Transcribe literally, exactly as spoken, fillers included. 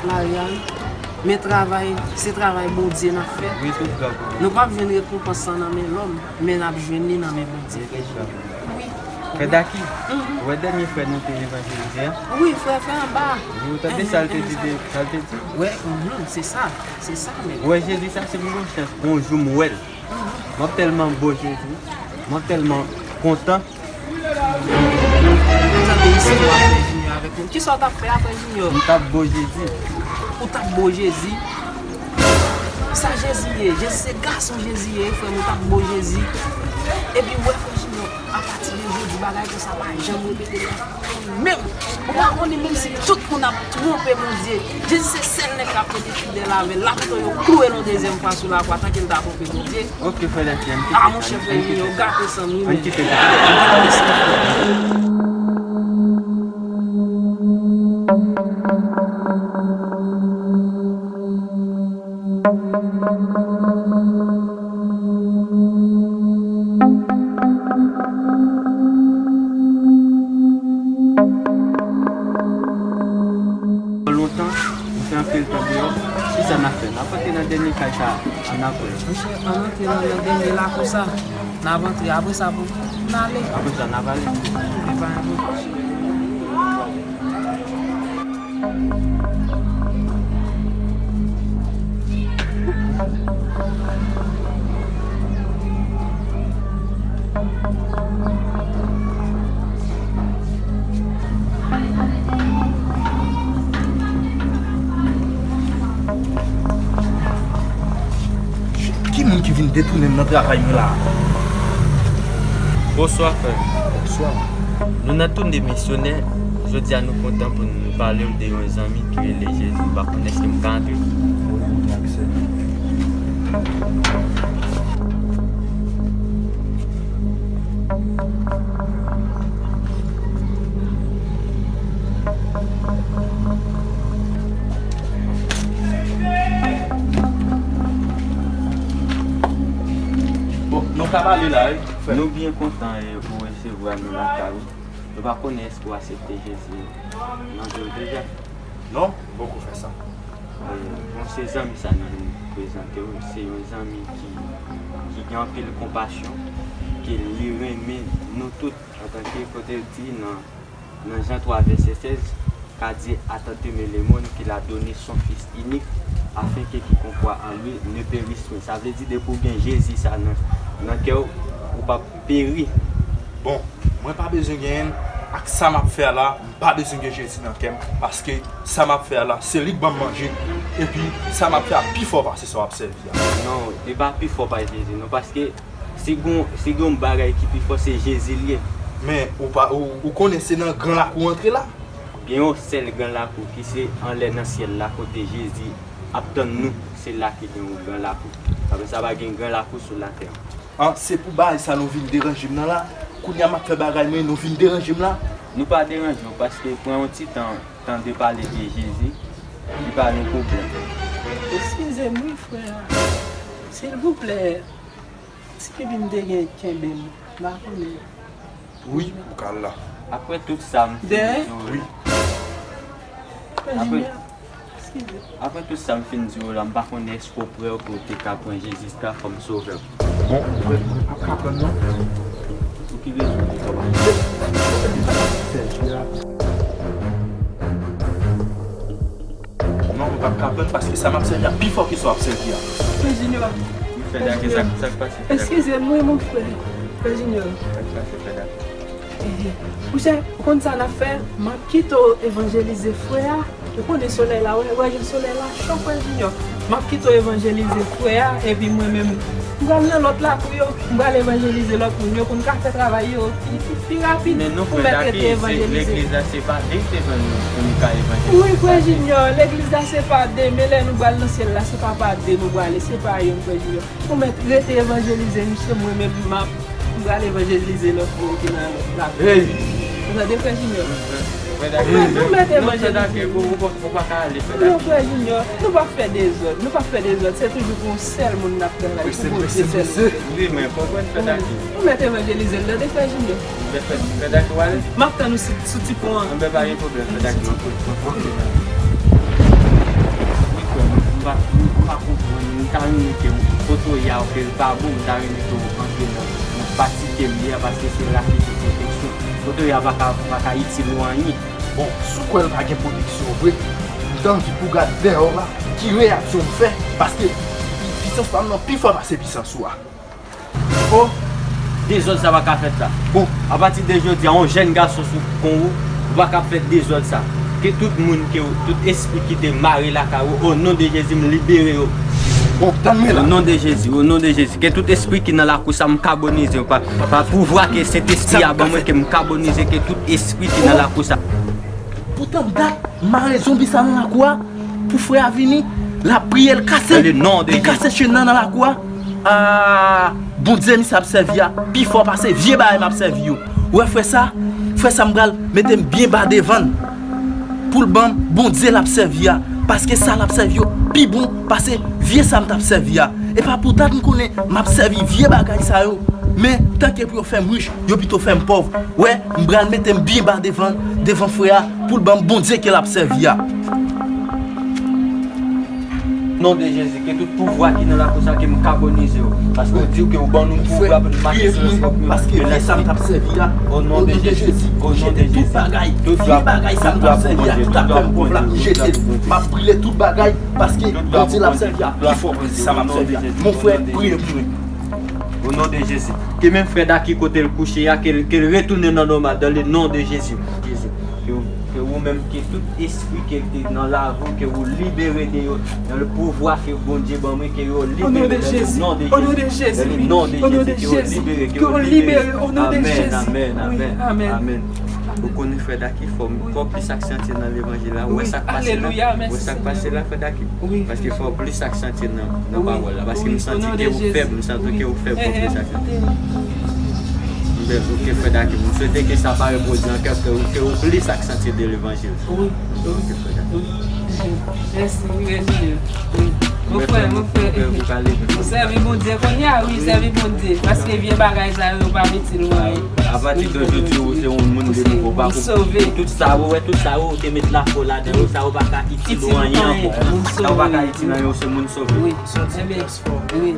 Lari a, wi. Men travay, se travay Bondye n ap fè. Wi, tout grab. Nou p ap jwenn rekonpans lan nan men lòm, men n ap jwenn li nan men Bondye. Wi. Frè Daki, ou wè dènye frè nou te evanjelize a? Wi, frè, frè anba. Wi, ou tande sa l te di de, sa l te di? Wi, mhm, se sa, se sa menm. Ou wè Jezi sa, si m gen yon chans, yon jou m wè l. M ap tèlman bo Jezi, m ap tèlman kontan. Tande istwa Frè Junior avèk nou. Kisa w t ap fè a, Frè Junior? M t ap bo Jezi. Ou t ap bo Jezi? Sa Jezi ye? Jezi se gason Jezi ye, frè m, ou t ap bo Jezi. Epi w wè, Frè Junior, apati de jodi, bagay konsa pa janm repete nan vi w menm. Ou pa konnen, menm si tout moun ap twonpe Bondye, Jezi se sèl nèg k ap rete fidèl avè l. L ap tou yo klouwe l yon dezyèm fwa sou lakwa, tanke l ta twonpe Bondye. Ok, frè Daki, ann kite sa. Ah, monchè, frè Junior, ou gate sa m wi, men. Ann kite sa. Ou gate sa. Lontan, nou fè anpil tan deyò. Kisa n ap fè? N ap antre nan dènye kay sa a, ann apre. Monchè, ann antre nan, nan dènye lakou sa. N ap antre, apre sa, pou n ale. Apre sa, n ap ale. E pa yon pwoblèm. Ki moun ki vin detounen m nan travay mwen la a? Bonswa, frè. Bonswa. Nou nan toune misyonè. Jodi a, nou kontan pou n pale w de yon zanmi ki rele Jezi. M pa konn èske m ka antre. Wi, ou gen aksè. Bon, nou ka pale la, wi, frè. Nou byen kontan, e, ou resevwa nou lakay ou. Nou pa konnen èske w aksepte Jezi nan vi w deja? Non, m poko fè sa. E, bon, se zanmi sa nou vin prezante w. Se yon zanmi ki, ki gen anpil konpasyon, ke li renmen nou tout antanke, kote l di nan, nan Jan twa vèsè sèz, car Dieu a tant aimé le monde qu'il a donné son Fils unique, afin que quiconque croit en lui ne périsse point. Sa vle di, depi w gen Jezi sa nan, nan kè w, ou p ap peri. Bon, mwen pa bezwen genyen l, ak sa m ap fè a la, m pa bezwen gen Jezi nan kè m, paske sa m ap fè a la, se li k ban m manje, epi sa m ap fè a pi fò pase sa w ap sèvi a. Non, li pa pi fò pase Jezi, non, paske si gon, si gon bagay ki pi fò, se Jezi l ye. Men, ou pa, ou, ou konnen se nan gran lakou w antre la? Gen yon sèl gran lakou ki se anlè nan syèl la, kote Jezi ap tann nou, se la ki gen yon gran lakou. Apre sa, pa gen gran lakou sou latè. An, se pou bagay sa nou vin deranje m nan la? Kounye a m ap fè bagay mwen, nou vin deranje m la? Nou pa deranje w, paske pran yon ti tan, tan de pale de Jezi, li pa yon pwoblèm. Eskize m wi, frè. Silvouplè, si pipi m te gen kenbe m, m pa konnen. Wi, ou ka al la. Apre tout sa m fin di w la. Apre, apre tout sa m fin di w la, m pa konnen èske w prè pou w te ka pran Jezi ta kòm sovè w. Bon, ou prè, ou prè, ap ka pran non. Pou ki rezon w te ka pran? Sèvi a. Non, ou p ap ka pran paske sa m ap sèvi a pi fò ke sa w ap sèvi a. Frè Junior. Frè Daki, sa, sa k pase, frè Daki? Eskize m wi, mon frè. Frè Junior. Sa k pase, frè Daki? Eh, monchè, ou konn sa n ap fè? M ap kite w evanjelize frè a. Ou konnen solèy la, wè, wè jan solèy la cho, frè Junior. M ap kite w evanjelize frè a, epi mwen menm, m pral nan lòt lakou yo, m pral evanjelize lòt moun yo pou n ka fè travay yo pi, pi, pi rapid. Men non, pou frè Daki, se, legliz la se pa de ki te jwenn nou pou nou ka evanjelize. Wi, frè Junior, legliz la se pa de, men lè nou pral nan syèl la, se pa pa de nou prale, se pa yonn, frè Junior. Ou mèt rete evanjelize misye, mwen menm m ap, m pral evanjelize lòt moun ki nan lòt lakou. Hey! Ou tande, frè Junior? Frè Daki, ou mèt evanjelize. Ou pa ka ale, frè Daki. Non, frè Junior, nou p ap fè dezòd, nou p ap fè dezòd, se toujou pou yon sèl moun n ap travay, pou Bondye sèl. Wi, men konprann, frè Daki. Ou mèt evanjelize l, tande, frè Junior. Frè Daki, w ale? M ap tann ou sou, sou ti pon an. Anben, pa gen pwoblèm, frè Daki, m ap, m ap, m ap. Li pa bon, m ta renmen ke w antre nan, nan pati ke m ye a, paske se la ki gen pwoteksyon. Kote w ye a pa ka, pa ka itil ou anyen. Bon, si w kwè l pa gen pwoteksyon vre, m t anvi pou w gad dèyè w la, ki reyaksyon m fè, paske pisans pa m nan pi fò pase pisans ou a. O, dezòd sa pa ka fèt la. Bon, apati de jodi a, yon jèn gason sou kon ou, ou pa ka ap fè dezòd sa. Ke tout moun ke ou, tout espri ki te mare lakay ou, o non de Jezi, m libere yo. Bon, tann mwen la. O non de Jezi, o non de Jezi, ke tout espri ki nan lakou sa, m kabonize yo pa, pa pouvwa ke Sentespri a ban mwen, ke m kabonize, ke tout espri ki nan lakou sa. Pou tann dat, mare zonbi sa nan lakou a, pou frè a vini, l ap priye, l kase, li kase chenn nan nan lakou a. Ah, Bondye misye ap sèvi a pi fò pase vye bagay m ap sèvi yo. Ou wè frè sa? Frè sa m pral mete m byen ba devan l pou l ban m Bondye l ap sèvi a. Paske sa l ap sèvi yo pi bon pase vye sa m t ap sèvi a. E pa pou dat m konnen m ap sèvi vye bagay sa yo. Men, tanke pou yo fè m rich, yo pito fè m pòv. Wè, m pral mete m byen ba devan, devan frè a, pou l ban m Bondye ke l ap sèvi a. Non de Jezi, ke tout pouvwa ki nan lakou sa, ke m kabonize yo. Paske w di w ke w ban nou pouvwa pou nou mache sou lespri, paske vye sa m t ap sèvi a. O non de Jezi, o non de Jezi, tout bagay, vye bagay sa m t ap sèvi a, ki t ap fè m pòv la, jete l. M ap brile tout bagay, paske Bondye l ap sèvi a pi fò pase sa m ap sèvi a. Mon frè, priye pou mwen. O non de Jezi. Ke menm frè Daki kote l kouche a, ke l, ke l retounen nan nòmal, dans le nom de Jésus. Jezi. Ke, ke ou menm, ke tout espri ke te nan lavi w, ke ou libere de yo, dans le pouvoir ke Bondye ban mwen, ke yo libere, dans le nom de Jésus. Dans le nom de Jésus, ke yo libere, ke yo libere. Amèn, amèn, amèn, amèn. Ou konnen frè Daki fò, fò plis aksantye nan levanjil la. Ou wè sa k pase la? Ou wè sa k pase la, frè Daki? Paske fò plis aksantye nan, nan pawòl la. Paske m santi ke ou fèb, m santi ke ou fèb, fò plis aksantye. Bèl, ok, frè Daki. M swete ke sa pa repwodui ankò, ke, ke ou plis aksantye de levanjil. Ok, frè Daki. Mèsi, wi, mèsi. Mon frè, mon frè. Ou sèvi Bondye kounye a, wi, sèvi Bondye. Paske vye bagay sa yo pa itil ou anyen. Apati de jodi, ou se yon moun de nouvo, pa pou tout sa ou wè, tout sa ou te met lafwa ladan yo, sa ou pa ka itil ou anyen ankò. Sa ou pa ka itil anyen, ou se moun sove. Wi. Wi.